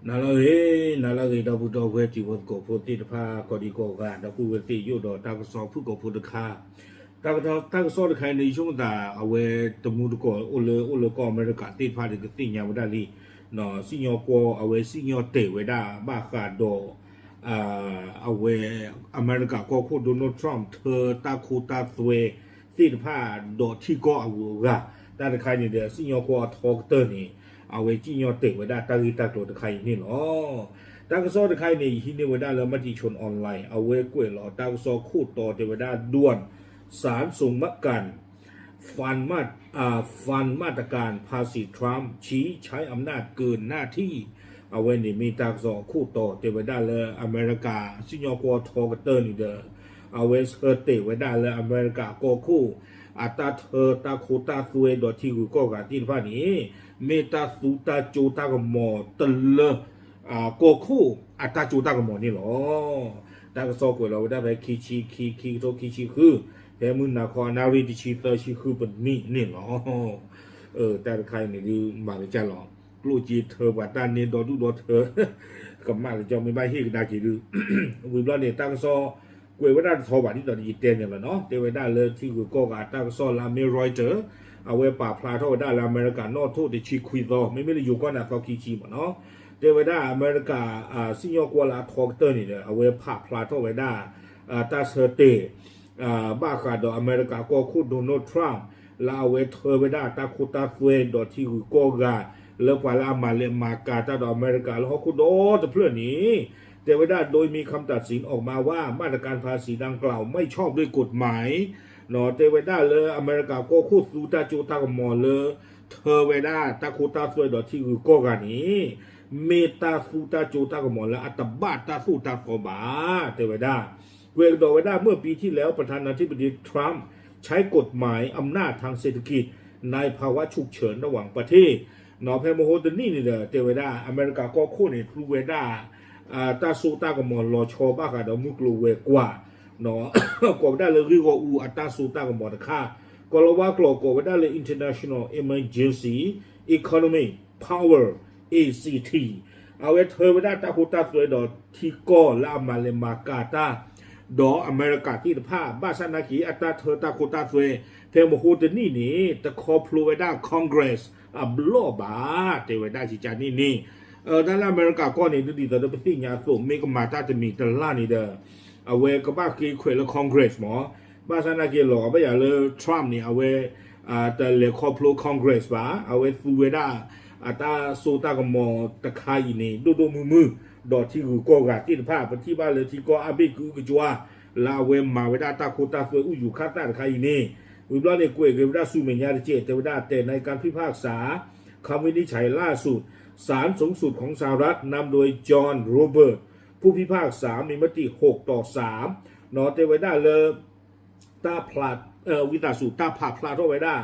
နၤလၢအဂ့ၤ, နၤလၢအဂ့ၤ ဒီပုၢ်ဒီဝဲၢ်တံၤဖိသကိးဖိသ့ၣ်တဖၣ် ကိးဒံကိးဂၤ ဒီပုၢ်ဝဲၢ်သ့ၣ်ယိၣ်ဒီးတၢ်ကစီၣ်ဖုၣ်ကိာ်ဖိတခါ, တၢ်ကစီၣ်တခါအံၤန့ၣ် ယဆိကမိၣ်သး အဝဲတမူတကိး အိၣ်လၢ အိၣ်လၢကီၢ်အမဲရကၤသ့ၣ်တဖၣ်ဒီးကသ့ၣ်ညါဝဲဒၣ်လံ, စံၣ်ညီၣ်ကွီၢ် အဝဲစံၣ်ညီၣ်တဲာ်ဝဲဒၣ်ဘၣ်ဃးဒီး အဝဲ အမဲရကၤကီၢ်ခိၣ် Donald Trump ထၢတၢ်ခိတၢ်သွဲသ့ၣ်တဖၣ်ဒီးထံကီၢ်အဂုၤအဂၤ, တၢ်တခါအံၤန့ၣ်ဒီး စံၣ်ညီၣ်ကွီၢ်အထီကတၢၢ်န့ၣ် အဝဲစံၣ်ညီၣ်တဲာ်ဝဲဒၣ်တၢ်ဂ့ၢ်တၢ်ကျိၤတခါအံၤန့ၣ်လီၤ. တၢ်ကစီၣ်တခါအံၤန့ၣ် ယဟံးန့ၢ်ဝဲဒၣ်လၢ Matichon Online အဝဲကွဲးလီၤတၢ်ကစီၣ်ခိၣ်တီတဲဝဲဒၣ် ด่วน ศาลส่งมติการ ฟันมาตรการภาษี ทรัมป์ ชี้ใช้อำนาจเกินหน้าที่ အဝဲန့ၣ်မ့ၢ်တၢ်ကစီၣ်အခိၣ်တီတဲဝဲဒၣ်လၢအမဲရကၤ စံၣ်ညီၣ်ကွီၢ်ထီကတၢၢ်န့ၣ်ဒီး အဝဲဆၢတဲာ်ဝဲဒၣ်လၢအမဲရကၤကီၢ်ခိၣ် အတၢ်ထၢတၢ်ခိတၢ်သွဲဒီးထံဂုၤကီၢ်ဂၤသ့ၣ်တဖၣ်န့ၣ် မ့ၢ်တၢ်သူတၢ်ကၠိတၢ်ကမီၤတလၢ ကီၢ်ခိၣ်အတၢ်ကၠိတၢ်ကမီၤန့ၣ်လီၤ. တၢ်ကစီၣ်ကွဲးလီၤဝဲဒၣ်ဖဲခံဆံခံ ခံကထိခံဆံဃု, ဖဲမုၢ်နၤခီအနၣ်ရံၣ်တဆံသၢဆံဃုပနံးန့ၣ်လီၤ. တၢ်တခါအံၤန့ၣ်ဒုးမၤကစၢ်လီၤ. ကျိၣ်စ့ထၢပှၤတၢ်န့ၢ်ဒီဒူၣ်ဒီထၢ ကမၣ်လၢကၠီမ့ၢ်ဘၣ်ဟ့ၣ်ကဒါက့ၤဒုး ဝံၤဘျီန့ၣ် တၢ်ကစီၣ်ကွဲးဝဲဒၣ်တထီဘၣ်ဒ်သိးယတဲန့ၣ်လီၤနီၤ. တဲဝဲဒၣ်လၢထံဂုၤကီၢ်ဂၤတၢ်ကစီၣ်လၢအမ့ၢ် Reuters အဝဲပာ်ဖျါထီၣ်ဝဲဒၣ်လၢအမဲရကၤနီၣ်ထိၣ်တဆံခွံသီ မ့မ့ၢ်လၢယိၤကီၢ်န့ၣ်အသီခံဆံမ့ၢ်နီၤ. တဲဝဲဒၣ်အမဲရကၤ စံၣ်ညီၣ်ကွီၢ်လၢအထီကတၢၢ်န့ၣ်ဒီး အဝဲပာ်ဖျါထီၣ်ဝဲဒၣ် တၢ်ဆၢတဲာ် ဘၣ်ဃးဒီးအမဲရကၤကီၢ်ခိၣ် Donald Trump လၢအဝဲထၢဝဲဒၣ်တၢ်ခိတၢ်သွဲဒီးထံဂုၤကီၢ်ဂၤ လၢပှၤလၢအမၤလဲၤမၤကၤတၢ်ဒီးအမဲရကၤလၢဟီၣ်ခိၣ်ဒီတဖျၢၣ်န့ၣ် တဲဝဲဒၣ် โดยมีคำตัดสินออกมาว่า มาตรการภาษีดังกล่าวไม่ชอบด้วยกฎหมาย တဲဝဲဒၣ်လၢအမဲရကၤကီၢ်ခိၣ်သူတၢ်ကၠိတၢ်ကမီၤလၢ ထၢဝဲဒၣ်တၢ်ခိတၢ်သွဲဒီးထံဂုၤကီၢ်ဂၤန့ၣ် မ့ၢ်တၢ်သူတၢ်ကၠိတၢ်ကမီၤလၢအတဘၣ်တၢ်သိၣ်တၢ်သီဘၣ် တဲဝဲဒၣ်. ကွဲးကဒီးဝဲဒၣ် เมื่อปีที่แล้ว ประธานาธิบดี ทรัมป์ ใช้กฎหมายอำนาจทางเศรษฐกิจในภาวะฉุกเฉินระหว่างประเทศ ဖဲမဟိတနံၣ်န့ၣ်ဒီး တဲဝဲဒၣ် အမဲရကၤကီၢ်ခိၣ်န့ၣ် သူဝဲဒၣ် တၢ်စိတၢ်ကမီၤလီၤဆီဘၣ်ဃးဒီးမုၢ်ကျိၤဝဲၤကွာ် ကိးဝဲဒၣ်လၢဂ့ၢ်ဂီၢ်အူအတၢ်စိတၢ်ကမီၤတခါ, ကီၤလၤဝါကျိာ်ကိးဝဲဒၣ်လၢ International Emergency Economic Power เอ ซี ที အဝဲထၢဝဲဒၣ်တၢ်ခိတၢ်သွဲဒီးထံကီၢ်လၢအမၤလဲၤမၤကၤတၢ် ဒီးအမဲရကၤသ့ၣ်တဖၣ် ဘၣ်ဆၣ်နာ်က့ အတၢ်ထၢတၢ်ခိတၢ်သွဲ ဖဲမဟိတနံၣ်န့ၣ် တခီဖျိဝဲဒၣ် Congress အဘျီၣ်ဘၣ် တဲဝဲဒၣ်ကကန့ၣ်န့ၣ် တၢ်လၢအမဲရကၤကီၢ်န့ၣ် ဒ်သိးဒီးပသ့ၣ်ညါအသိး မ့ၢ်ကမၤတၢ်တမံၤတလၢ်န့ၣ်ဒီး အဝဲကဘၣ်ဃ့ခွဲးလၢ Congress မး, ဘၣ်ဆၣ်နာ်က့ လီၤဂာ်ဘၣ်ယၤလၢ Trump န့ၣ် အဝဲ တလဲၤခီဖျိ Congress ဘၣ်, အဝဲသူဝဲဒၣ် အတၢ်စိတၢ်ကမီၤတခါအံၤန့ၣ် ဒိၣ်ဒိၣ်မုၢ်မုၢ်, ဒီးထံဂုၤကီၢ်ဂၤသ့ၣ်တဖၣ် ပထံၣ်ဘၣ်လၢထံကီၢ်အါဘ့ၣ်ကအုကကွါ လၢအဝဲမၤဝဲဒၣ်တၢ်ခိတၢ်သွဲအူယူၤခၣ်သၣ်တခါအံၤန့ၣ်, ဝံၤဘျီန့ၣ် ကွဲးက့ၤဝဲဒၣ်ဆူမဲာ်ညါတက့ၢ် တဲဝဲဒၣ် แต่ในการพิพากษา คำวินิจฉัยล่าสุด ศาลสูงสุดของสหรัฐ นำโดย John Roberts ผู้พิพากษามีมติ หกต่อสาม နီၤ တဲဝဲဒၣ်လၢ တၢ်ဖျါ ဝံသးစူၤ တၢ်ပာ်ဖျါထီၣ်ဝဲဒၣ်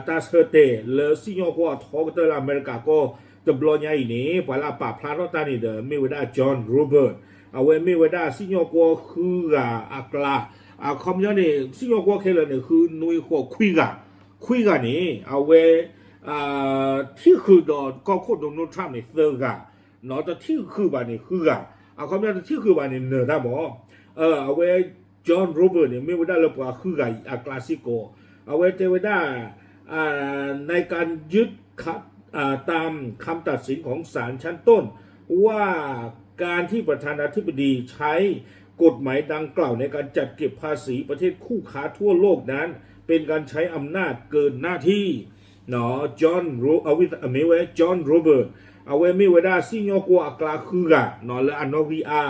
တၢ်ဆၢတဲာ်လၢစံၣ်ညီၣ်ကွီၢ်အထီကတၢၢ်လၢအမဲရကၤကီၢ်တဘျီညါအံၤန့ၣ် ပှၤလၢအပာ်ဖျါထီၣ်တၢ်န့ၣ်ဒီး မ့ၢ်ဝဲဒၣ် John Roberts အဝဲမ့ၢ်ဝဲဒၣ်စံၣ်ညီၣ်ကွီၢ်ဃုဂၤအကျါ, အခီပညီန့ၣ် စံၣ်ညီၣ်ကွီၢ်ခဲလၢာ်န့ၣ် ဃုနွံဃိးခွံဂၤ, ခွံဂၤန့ၣ် အဝဲ ထံၣ်ဃုာ်ဒီးကီၢ်ခိၣ် Donald Trump န့ၣ် သၢဂၤ, နီၤ တထံၣ်ဃုာ်ဘၣ်န့ၣ် ဃုဂၤ, အခီပညီတထံၣ်ဃုာ်ဘၣ်န့ၣ် နၢၤတၢ်မး, အဝဲ John Roberts န့ၣ် မ့ၢ်ဝဲဒၣ်လၢပှၤဃုဂၤအံၤအကျါစ့ၢ်ကီး, အဝဲတဲဝဲဒၣ် ในการยึด ตามคำตัดสินของศาลชั้นต้น ว่าการที่ประธานาธิบดีใช้กฎหมายดังกล่าวในการจัดเก็บภาษีประเทศคู่ค้าทั่วโลกนั้นเป็นการใช้อำนาจเกินหน้าที่ နီၤ John Ro အဝဲမ့ၢ်ဝဲ John Roberts အဝဲမ့ၢ်ဝဲဒၣ်စံၣ်ညီၣ်ကွီၢ်အကျါဃုဂၤ နီၤ လၢအနီၣ်ဂံၢ်အါ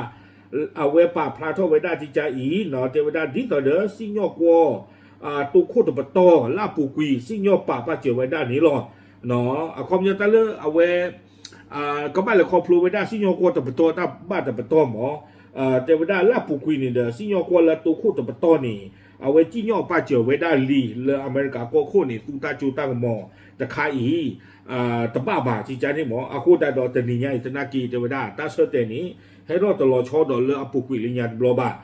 အဝဲပာ်ဖျါထီၣ်ဝဲဒၣ်ကကအံၤ နီၤ တဲဝဲဒၣ်ဒ်သိးဒီး စံၣ်ညီၣ်ကွီၢ် တိခိၣ်တပတီၢ် လၢအပူၤကွံာ် စံၣ်ညီၣ်ပာ်ပာ်စၢၤဝဲဒၣ်န့ၣ်လီၤ. အခီပညီတၢ်လၢအဝဲ ကဘၣ်လဲၤခီဖျိဝဲဒၣ်စံၣ်ညီၣ်ကွီၢ်တပတီၢ်တၢ်ဘၣ်တပတီၢ်မး, တဲဝဲဒၣ်လၢအပူၤကွံာ်န့ၣ်ဒီး စံၣ်ညီၣ်ကွီၢ်လၢတိခိၣ်တပတီၢ်န့ၣ် အဝဲစံၣ်ညီၣ်ပာ်စၢၤဝဲဒၣ်လံ လၢအမဲရကၤကီၢ်ခိၣ်န့ၣ် သူတၢ်ကၠိတၢ်ကမီၤတခါအံၤ တဘၣ်ဘၣ်ကကန့ၣ်မး, အဃိသတးဒီးတနံၤညါအံၤသနာ်က့ တဲဝဲဒၣ် တၢ်ဆၢတဲာ်န့ၣ် ဟဲထီၣ်တလီၤဆီဒီးလၢအပူၤကွံာ်လၢညါတဘျီဘၣ်.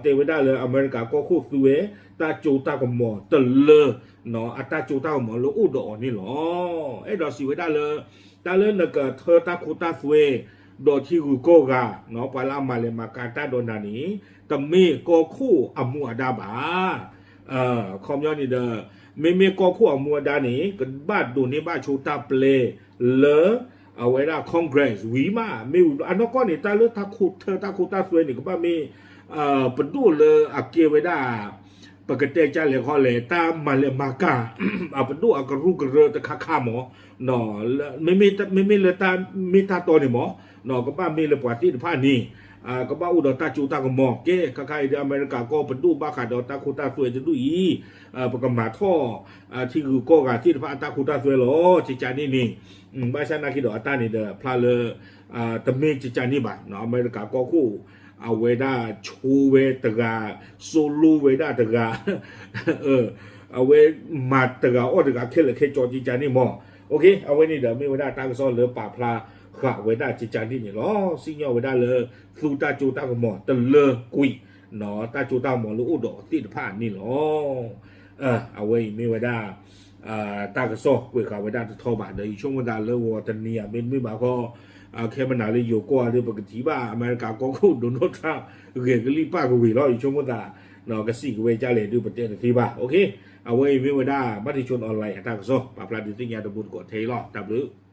တဲဝဲဒၣ်လၢအမဲရကၤကီၢ်ခိၣ်သူဝဲ တၢ်စိတၢ်ကမီၤတလၢ အတၢ်စိတၢ်ကမီၤလၢအိၣ်ဒီးအီၤန့ၣ်လီၤ. အဲၣ်ဒိးစံးဝဲဒၣ်လၢ တၢ်လၢနကထၢတၢ်ခိတၢ်သွဲ ဒီးထံဂုၤကီၢ်ဂၤ ပှၤလၢအမၤလဲၤမၤကၤတၢ်ဒီးနၤန့ၣ် တမ့ၢ်ကီၢ်ခိၣ်အမူအဒါဘၣ်. ခီပညီန့ၣ်ဒီး မ့မ့ၢ်ကီၢ်ခိၣ်အမူအဒါန့ၣ် ကဘၣ်ဒိးန့ၢ်ဘၣ်ဆိတၢ်ပျဲလၢ အဝဲဒၣ် Congress ဝံၤမး မ့ၢ်ဝံၤဘျီ အနီၢ်ကီၢ်န့ၣ် တၢ်လၢတၢ်ခိထၢတၢ်ခိတၢ်သွဲန့ၣ် ကဘၣ်မ့ၢ် ပဒိၣ်လၢအကဲဝဲဒၣ် ပကတဲကၢ်လဲၣ်ခီလဲၣ် တၢ်မၤလဲၤမၤကၤ အပဒိၣ်အကရူၢ်ကရၢတခါခါမး မ့မ့ၢ်လၢတၢ်မ့ၢ်တၢ်တီန့ၣ်မး ကဘၣ်မ့ၢ်လၢပှၤသ့ၣ်တဖၣ်န့ၣ် ကဘၣ်အိၣ်ဒီးတၢ်စိတၢ်ကမီၤ ကဲ ခါခါအံၤဒီး အမဲရကၤကီၢ်ပဒိၣ်ဘၣ်ဃးဒီးတၢ်ခိတၢ်သွဲတဒူၣ်အံၤ ပကမၤထီၣ် ထံဂုၤကီၢ်ဂၤသ့ၣ်တဖၣ်အတၢ်ခိတၢ်သွဲလီၤ ကကန့ၣ်န့ၣ် ဘၣ်ဆၣ်နာ်က့ဒီးအတၢ်န့ၣ်ဒီးဖျါလၢ တမ့ၢ်ကကန့ၣ်ဘၣ် အမဲရကၤကီၢ်ခိၣ် အဝဲဒၣ်ဆိဝဲတဂၤ စိလိဝဲဒၣ်တဂၤ အဝဲမၤတဂၤအီၣ်တဂၤခဲလၢာ်ခဲဆ့ကကန့ၣ်မး အဝဲန့ၣ်ဒီး မ့ၢ်ဝဲဒၣ်တၢ်ကစီၣ်လၢပာ်ဖျါဃာ်ဝဲဒၣ်ကကန့ၣ်န့ၣ်လီၤ. စံၣ်ညီၣ်ဝဲဒၣ်လၢ သူတၢ်စိတၢ်ကမီၤတလၢကွံာ် တၢ်စိတၢ်ကမီၤလၢအိၣ်ဒီးအီၤသ့ၣ်တဖၣ်န့ၣ်လီၤ. အဝဲအံၤမ့ၢ်ဝဲဒၣ် တၢ်ကစီၣ်ကွဲးဃာ်ဝဲဒၣ်တထီဘၣ် ဒီးယဆိကမိၣ်သးလၢဂီၤတနံၤဧါ မ့တမ့ၢ်ဘၣ်ဃီ ခဲမနၤလၢယိၤကီၢ်ဧါဒီး ပကထံၣ်ဘၣ် အမဲရကၤကီၢ်ခိၣ် Donald Trump ဂဲၤကလံၣ်ပၣ်ကဝ့ၤလီၤ ယဆိကမိၣ်သး ကစံးကဝဲကၢ်လဲၣ်ဒုး ပတဲတသ့ဘၣ် အဝဲအံၤမ့ၢ်ဝဲဒၣ် ဘၣ်တံၣ်ဆိ online အတၢ်ကစီၣ် ပာ်ဖျါဒုးသ့ၣ်ညါတဘိတကိးထဲအံၤလီၤ တၢ်ဘျုး